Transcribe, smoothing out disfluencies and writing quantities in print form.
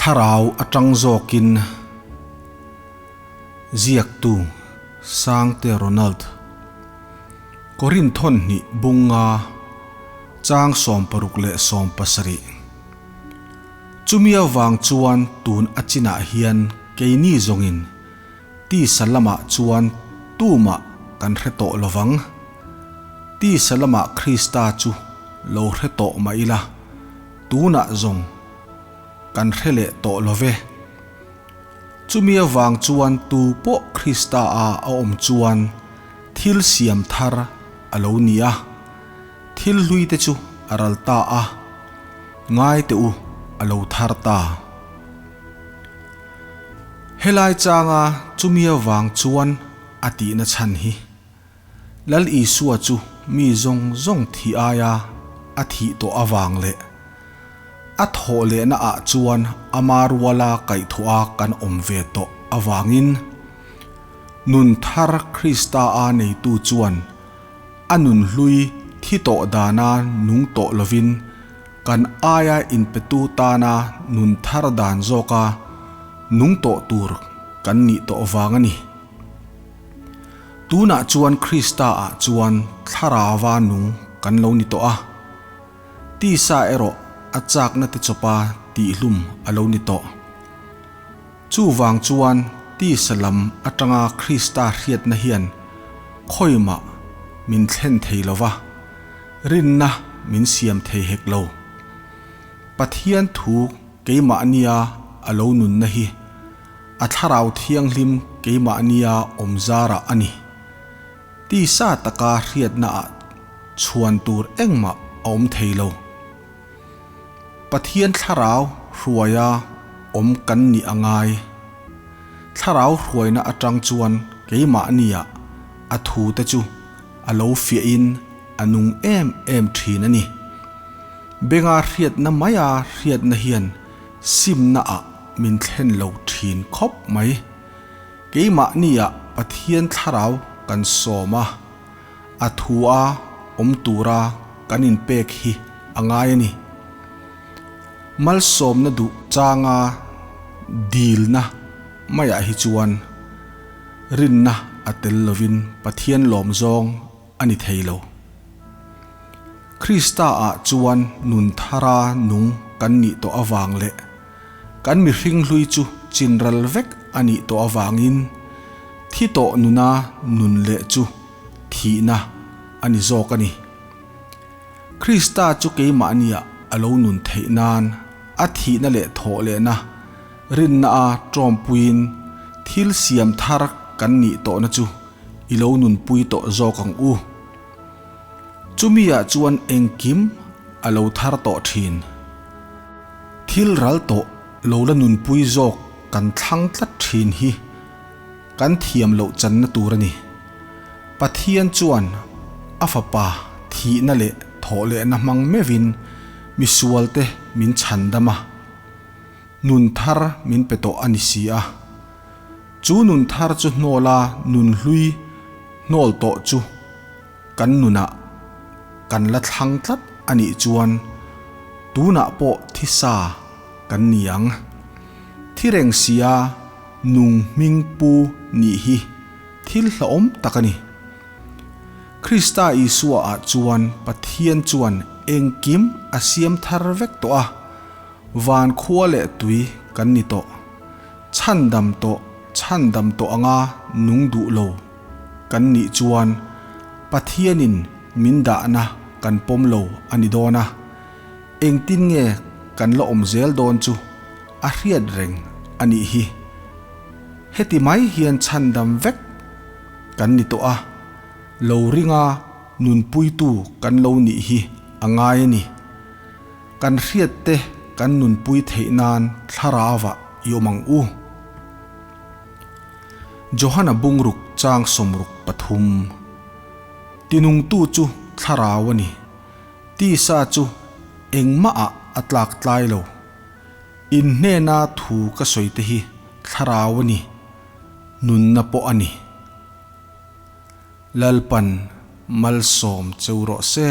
Thlarau atang zawkin ziaktu Sangte Ronald Korinthon hnih bunga chang 60 leh 70. Chumi avang chuan tun a chinah hian keini zawngin tisa lamah chuan tumah kan hre tawh lovang. Tisa lamah Krista chu lo hre tawh mah ila tunah zawng kan hre leh tawh love. Chumi avang chuan tu pawh Krista a a awm chuan thil siam thar a lo ni a, thil hlui te chu a ral ta a, ngai teh u a lo thar ta. Helai changa chumi avang chuan a tihna chhan hi Lal Isua chu mi zawng zawng thih aia a thih tawh avang leh a thawh lehna ah chuan ama ruala kaihthawh a kan awm ve tawh avangin nun thar Krista a neitu chuan a nun hlui thi tawh dana nung tawh lovin kan aia inpetu tana nun thar dan zawka nung tawh tur kan nih tawh vang a ni. Tunah chuan Krista ah chuan thlarauva nung kan lo ni tawh a, tisa erawh a chakna te chawpa tihhlum a lo ni tawh. Chuvang chuan tisa lam atanga Krista hriatna hian khawimah min thlen thei lova, rinna min siam thei hek lo. Pathian thu keimahnia a lo nunna hi a thlarau thianghlim keimahnia awm zarah a ni. Tisa taka hriatnaah chhuan tur engmah a awm thei lo. Pathian thlarau hruaia awm kan nih a ngai. Thlarau hruaina atang chuan keimahnia a thute chu a lo fiahin a nung em em thin a ni. Benga hriatna maia hriatna hian simnaah min thlen lo thin khawp mai. Keimahnia Pathian thlarau kan sawm a, a thu a awm tura kan inpek hi a ngai a ni. Malsawmna duh changa dilna maiah hi chuan rinna a tel lovin Pathian lawm zawng a ni thei lo. Krista ah chuan nun thara nung kan nih tawh avang leh kan mihring hlui chu chinral vek a nih tawh avangin thi tawh nuna nun leh chu thihna a ni zawk a ni. Krista chu keimahniah a lo nun theih nan a thihna leh thawh lehna rinna a tawmpuiin thil siam thar kan nih tawhna chu i lo nunpui tawh zawk ang u. Chumi ah chuan engkim a lo thar tawh thin. Thil ral tawh lo la nunpui zawk kan thlang tlat thin hi kan thiam loh channa tur a ni. Pathian chuan a fapa thihna leh thawh lehna hmang meuhin misualte min chhandam a, nun thar min pe tawh a ni si a. Chu nun thar chu hnawla nun hlui hnawl tawh chu kan nunah kan la thlang tlat a nih chuan tunah pawh thisa kan ni ang. Thi reng sia nung hming pu nih hi thil hlauhawm tak a ni. Krista Isua ah chuan Pathian chuan engkim a siam thar vek tawh a, van khua leh tui kan ni tawh. Chhandam tawh, chhandam tawh anga nung duh lo kan nih chuan Pathianin min dahna kan pawm lo a ni dawn a, engtin nge kan la awm zel dawn chu a hriat reng a nih hi. Heti mai hian chhandam vek kan ni tawh a, lo ringa nunpuitu kan lo nih hi a ngai a ni. Kan hriat te kan nunpui theih nan thlarauah i awm ang u. Johana bungruk chang 63. Tinungtu chu thlarau a ni. Tisa chu engmah ah a tlak tlai lo. In hnena thu ka sawi te hi thlarau a ni, nunna pawh a ni. Lalpan malsawm cheu rawh se.